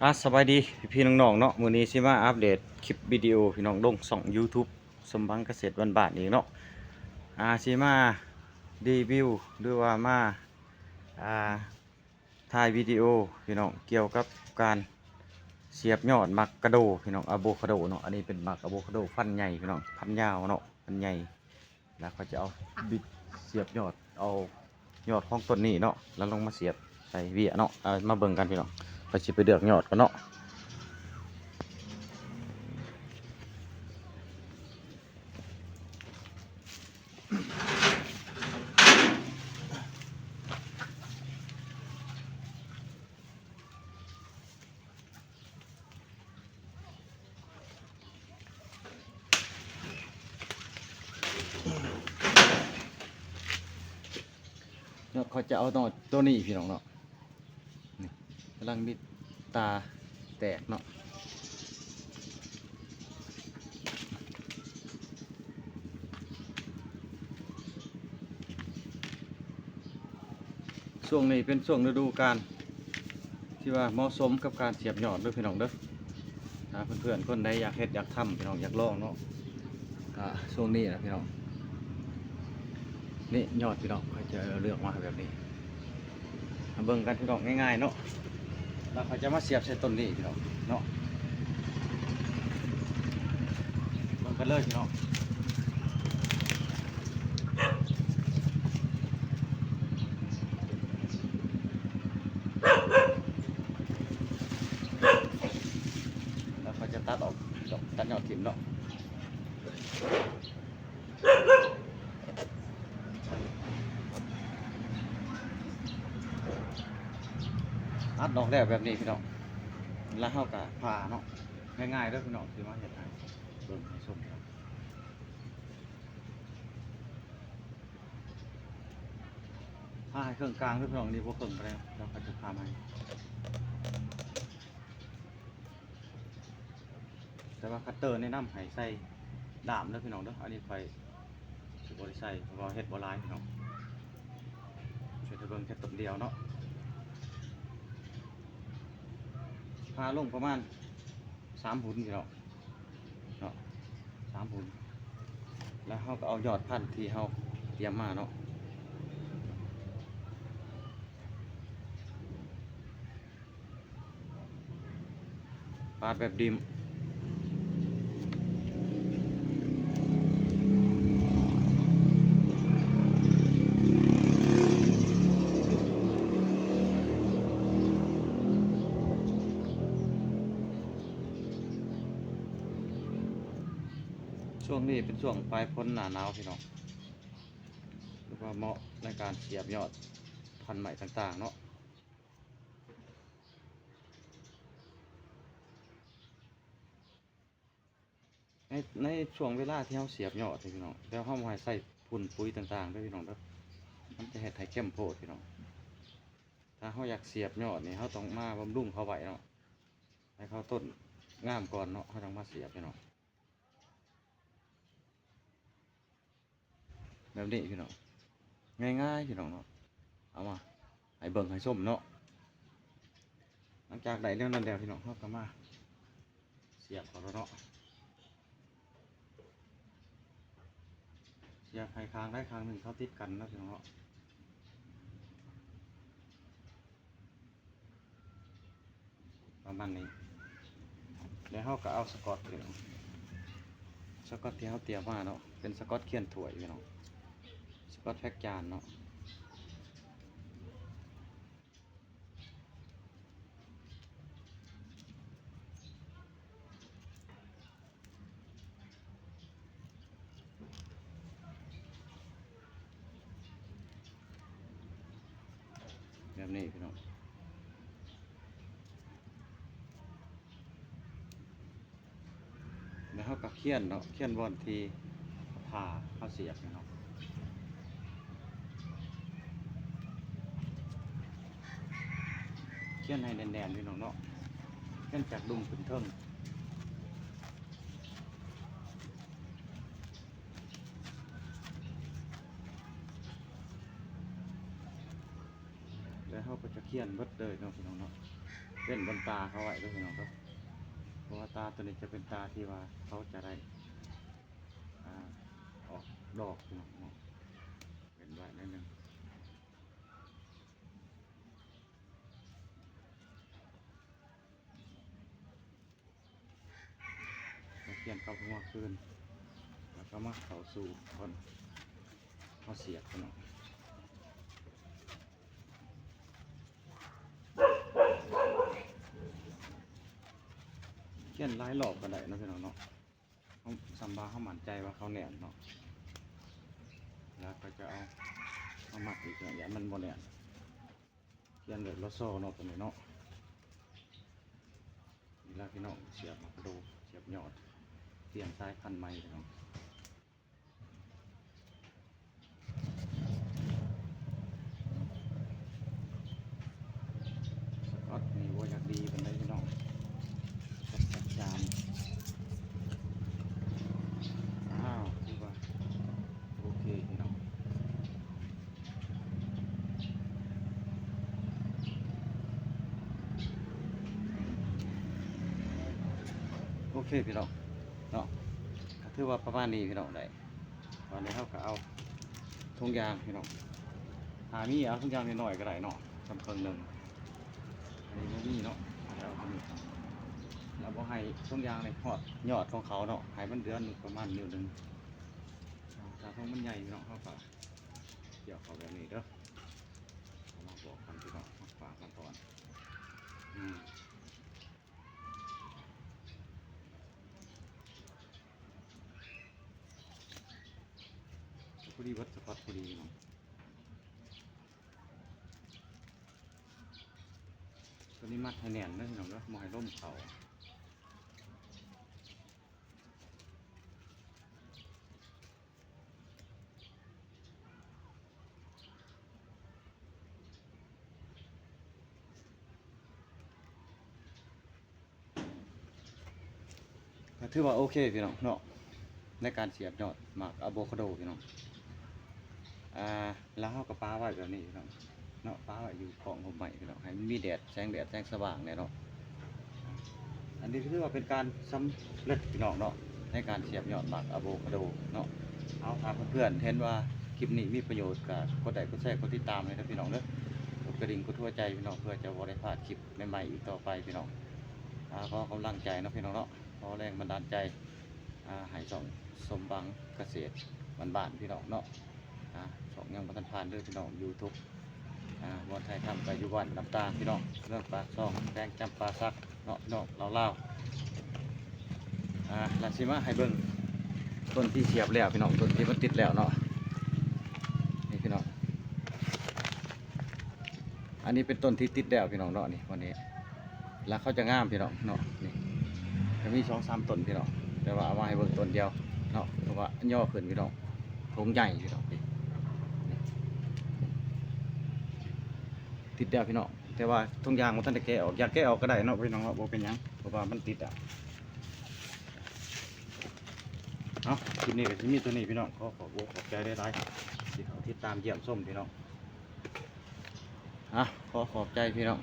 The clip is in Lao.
ອາ ສະບາຍດີພີ່ໆນ້ອງໆເນາະ, ມື້ນີ້ຊິມາອັບເດດຄລິບວິດີໂອພີ່ນ້ອງ ລົງຊ່ອງຢູທູບ ສົມຫວັງກະເສດບ້ານໆອີກເນາະ. ອາ ຊິມາຣີວິວ ຫຼືວ່າມາ ອາ ຖ່າຍວິດີໂອພີ່ນ້ອງ ກ່ຽວກັບການສຽບຍອດໝາກກະໂດພີ່ນ້ອງ ອາໂວຄາໂດເນາະ. ອັນນີ້ເປັນໝາກອາໂວຄາໂດພັນໃຫຍ່ພີ່ນ້ອງ ພັນຍາວເນາະ ພັນໃຫຍ່. ແລ້ວຂ້ອຍຈະເອົາບິດສຽບຍອດ ເອົາຍອດຂອງຕົ້ນນີ້ເນາະ ແລ້ວລົງມາສຽບໃສ່ເວຍເນາະ. ເອົາ ມາເບິ່ງກັນພີ່ນ້ອງ ຂ້ອຍຊິໄປເລືອກຍອດກ່ອນເນາະ. ເນາະ ເຂົາຈະເອົາເນາະ ໂຕນີ້ພີ່ນ້ອງເນາະ ນີ້ກຳລັງມີຕາແຕກເນາະ. ຊ່ວງນີ້ເປັນຊ່ວງລະດູການທີ່ວ່າເໝາະສົມກັບການສຽບຍອດເດີພີ່ນ້ອງເດີ. ຖ້າເພື່ອນໆຄົນໃດຢາກເຮັດຢາກທຳພີ່ນ້ອງ ຢາກລອງເນາະ ອາ ຊ່ວງນີ້ນະພີ່ນ້ອງ. ນີ້ຍອດພີ່ນ້ອງ ຂ້ອຍຈະເລືອກມາແບບນີ້ ມາເບິ່ງກັນພີ່ນ້ອງ ງ່າຍໆເນາະ. ແລ້ວຂ້ອຍຈະມາສຽບໃສ່ຕົ້ນນີ້ພີ່ນ້ອງເນາະ ເບິ່ງກັນເລີຍພີ່ນ້ອງ. ແລ້ວຂ້ອຍຈະຕັດອອກ ຕັດຍອດຖິ້ມເນາະ. ຕັດອອກແລ້ວແບບນີ້ພີ່ນ້ອງ ແລ້ວເຮົາກະຜ່າເນາະ ງ່າຍໆເດີພີ່ນ້ອງ ຊິມາເຮັດໃຫ້ເບິ່ງໃຫ້ຊົມເນາະ. ຜ່າໃຫ້ເຄິ່ງກາງເດີພີ່ນ້ອງ ນີ້ບໍ່ເຄິ່ງປານໃດ ແລ້ວຂ້ອຍຈະຜ່າໃໝ່. ແຕ່ວ່າຄັດເຕີແນະນຳໃຫ້ໃສ່ດ້າມເດີພີ່ນ້ອງເດີ ອັນນີ້ຂ້ອຍຊິບໍ່ໄດ້ໃສ່ ເພາະວ່າເຮັດບໍ່ຫຼາຍພີ່ນ້ອງ ເຮັດໃຫ້ເບິ່ງແຄ່ຕົ້ນດຽວເນາະ. ຜ່າລົງປະມານສາມຫຸນພີ່ນ້ອງເນາະ ສາມຫຸນ ແລ້ວເຮົາກໍເອົາຍອດພັນທີ່ເຮົາຕຽມມາເນາະ ປາດແບບດິ້ມ. ຊ່ວງນີ້ເປັນຊ່ວງປາຍຝົນໜ້າໜາວພີ່ນ້ອງ ຖືວ່າເໝາະໃນການສຽບຍອດພັນໄມ້ຕ່າງໆເນາະ. ໃນ ໃນຊ່ວງເວລາທີ່ເຮົາສຽບຍອດນີ້ພີ່ນ້ອງ ແລ້ວເຮົາບໍ່ໃຫ້ໃສ່ຝຸ່ນປຸ໋ຍຕ່າງໆເດີພີ່ນ້ອງເດີ ມັນຈະເຮັດໃຫ້ເຄັມໂພດພີ່ນ້ອງ. ຖ້າເຮົາຢາກສຽບຍອດນີ້ ເຮົາຕ້ອງມາບຳລຸງເຂົາໄວ້ເນາະ ໃຫ້ເຂົາຕົ້ນງາມກ່ອນເນາະ ເຮົາຈັ່ງມາສຽບພີ່ນ້ອງ. ແບບນີ້ພີ່ນ້ອງ ງ່າຍໆພີ່ນ້ອງເນາະ ເອົາມາໃຫ້ເບິ່ງໃຫ້ຊົມເນາະ. ຫຼັງຈາກໄດ້ແນວນັ້ນແລ້ວພີ່ນ້ອງ ເຮົາກໍມາສຽບເອົາເນາະ ສຽບໃຫ້ຂ້າງໃດຂ້າງໜຶ່ງເຂົ້າຕິດກັນເນາະພີ່ນ້ອງເນາະ. ປະມານນີ້ ແລ້ວເຮົາກໍເອົາສະກອດ ສະກອດທີ່ເຮົາຕຽມມາເນາະ ເປັນສະກອດຄຽນຖ້ວຍພີ່ນ້ອງ ສະກອດແພັກຈານເນາະ. ແບບນີ້ພີ່ນ້ອງ ແລ້ວເຮົາກໍຄຽນເນາະ ຄຽນບ່ອນທີ່ ຜ້າເຮົາສຽບນີ້ເນາະ ຄຽນໃຫ້ແໜ້ນໆ ພີ່ນ້ອງເນາະ ຄຽນຈາກດຸ່ມຂຶ້ນເທິງ ແລ້ວເຮົາກໍຈະຄຽນເບິດເລີຍເນາະ ພີ່ນ້ອງເນາະ. ເວັ້ນບົນຕາເຂົາໄວ້ເດີພີ່ນ້ອງເດີ ເພາະວ່າຕາໂຕນີ້ຈະເປັນຕາທີ່ວ່າເຂົາຈະໄດ້ ອ່າ ອອກດອກພີ່ນ້ອງເນາະ ເວັ້ນໄວ້ໜ້ອຍໜຶ່ງ. ມາປ່ຽນກັບຫົວຄືນ ແລ້ວກໍມາເຂົ້າສູ່ບ່ອນເຮົາສຽບພີ່ນ້ອງ. ປ່ຽນຫຼາຍຮອບກໍໄດ້ເນາະພີ່ນ້ອງເນາະ ເຮົາ ສ່ຳວ່າເຮົາໝັ້ນໃຈວ່າເຂົາແໜ້ນເນາະ ແລ້ວກໍຈະເອົາ ເອົາມັດອີກເນາະ ຢ້ານມັນບໍ່ແໜ້ນ. ປ່ຽນແບບລະຊໍເນາະ ຕົວນີ້ເນາະ. ນີ້ລະພີ່ນ້ອງ ສຽບໝາກກະໂດ ສຽບຍອດ ປ່ຽນສາຍພັນໃໝ່ພີ່ນ້ອງ. ສະກອດນີ້ບໍ່ຢາກດີປານໃດພີ່ນ້ອງ ສະກອດຈັດຈານ. ອ້າວ ຖືວ່າໂອເຄພີ່ນ້ອງ. ໂອເຄພີ່ນ້ອງເນາະ ກໍຖືວ່າປະມານນີ້ພີ່ນ້ອງ. ໄດ້ ບາດນີ້ເຮົາກໍເອົາຖົງຢາງພີ່ນ້ອງ ຖ້າມີເອົາຖົງຢາງນ້ອຍໆກໍໄດ້ເນາະ ສ່ຳເຄິ່ງໜຶ່ງ. ອັນນີ້ບໍ່ມີເນາະ ເອົາຕົວນີ້ ແລ້ວບໍ່ໃຫ້ຖົງຢາງນີ້ຮອດຍອດຂອງເຂົາເນາະ ໃຫ້ມັນເດືອນປະມານນິ້ວໜຶ່ງ. ຖ້າຖົງມັນໃຫຍ່ພີ່ນ້ອງ ເຮົາກໍ ກ່ຽວເຂົ້າແບບນີ້ເດີ ເອົາມາບອກກັນພີ່ນ້ອງ ມາຝາກກັນກ່ອນ. ອືມ ພໍດີເບິດ ສະກອດພໍດີເນາະ. ຕົວນີ້ມັດໃຫ້ແໜ້ນເດີພີ່ນ້ອງເດີ ບໍ່ໃຫ້ລົມເຂົ້າ. ກໍຖືວ່າໂອເຄພີ່ນ້ອງເນາະ ໃນການສຽບຍອດໝາກອາໂວຄາໂດພີ່ນ້ອງ. ອ່າ ແລ້ວເຮົາກໍປະໄວ້ແບບນີ້ພີ່ນ້ອງເນາະ ປະໄວ້ຢູ່ກ້ອງຮົ່ມໄມ້ພີ່ນ້ອງ ໃຫ້ມັນມີແດດ ແສງແດດແສງສະຫວ່າງແດ່ເນາະ. ອັນນີ້ກໍຖືວ່າເປັນການສຳເລັດພີ່ນ້ອງເນາະ ໃນການສຽບຍອດໝາກອາໂວຄາໂດເນາະ. ເອົາ ຖ້າເພື່ອນໆເຫັນວ່າຄລິບນີ້ມີປະໂຫຍດ ກໍກົດໄລ ກົດແຊ ກົດຕິດຕາມໃຫ້ເດີພີ່ນ້ອງເດີ ກົດກະດິ່ງ ກົດຫົວໃຈພີ່ນ້ອງ ເພື່ອຈະບໍ່ໄດ້ພາດຄລິບໃໝ່ໆອີກຕໍ່ໄປພີ່ນ້ອງ. ອ່າ ຂໍກຳລັງໃຈເນາະພີ່ນ້ອງເນາະ ຂໍແຮງບັນດານໃຈ ອ່າ ໃຫ້ຊ່ອງສົມຫວັງກະເສດບ້ານໆ ພີ່ນ້ອງເນາະ. ອ່າ ຊ່ອງຍັງບໍ່ທັນຜ່ານເດີພີ່ນ້ອງ ຢູທູບ ອ່າ ບ່ອນຖ່າຍທຳກໍຢູ່ບ້ານນ້ຳຕານພີ່ນ້ອງ ເມືອງປາກຊ່ອງ ແຂວງຈຳປາສັກເນາະ ພີ່ນ້ອງ ລາວໆ. ອ່າ ລະຊິມາໃຫ້ເບິ່ງຕົ້ນທີ່ສຽບແລ້ວພີ່ນ້ອງ ຕົ້ນທີ່ມັນຕິດແລ້ວເນາະ ນີ້ພີ່ນ້ອງ. ອັນນີ້ເປັນຕົ້ນທີ່ຕິດແລ້ວພີ່ນ້ອງເນາະ ນີ້ ວັນນີ້ ລະເຂົາຈະງາມພີ່ນ້ອງເນາະ. ນີ້ ຈະມີສອງສາມຕົ້ນພີ່ນ້ອງ ແຕ່ວ່າເອົາມາໃຫ້ເບິ່ງຕົ້ນດຽວເນາະ ເພາະວ່າຫຍໍ້ຂຶ້ນພີ່ນ້ອງ ຖົງໃຫຍ່ພີ່ນ້ອງ. ນີ້ ນີ້ ຕິດແລ້ວພີ່ນ້ອງ ແຕ່ວ່າຖົງຢາງບໍ່ທັນໄດ້ແກະອອກ ຢາກແກະອອກກໍໄດ້ເນາະ ພີ່ນ້ອງເນາະ ບໍ່ເປັນຫຍັງ ເພາະວ່າມັນຕິດອະ. ເອົາ ຄລິບນີ້ກໍຊິມີເທົ່ານີ້ພີ່ນ້ອງ ຂໍຂອບອົກຂອບໃຈຫຼາຍໆ ທີ່ເຂົ້າຕິດຕາມຢ້ຽມຊົມພີ່ນ້ອງ. ອ່ະ ຂໍຂອບໃຈພີ່ນ້ອງ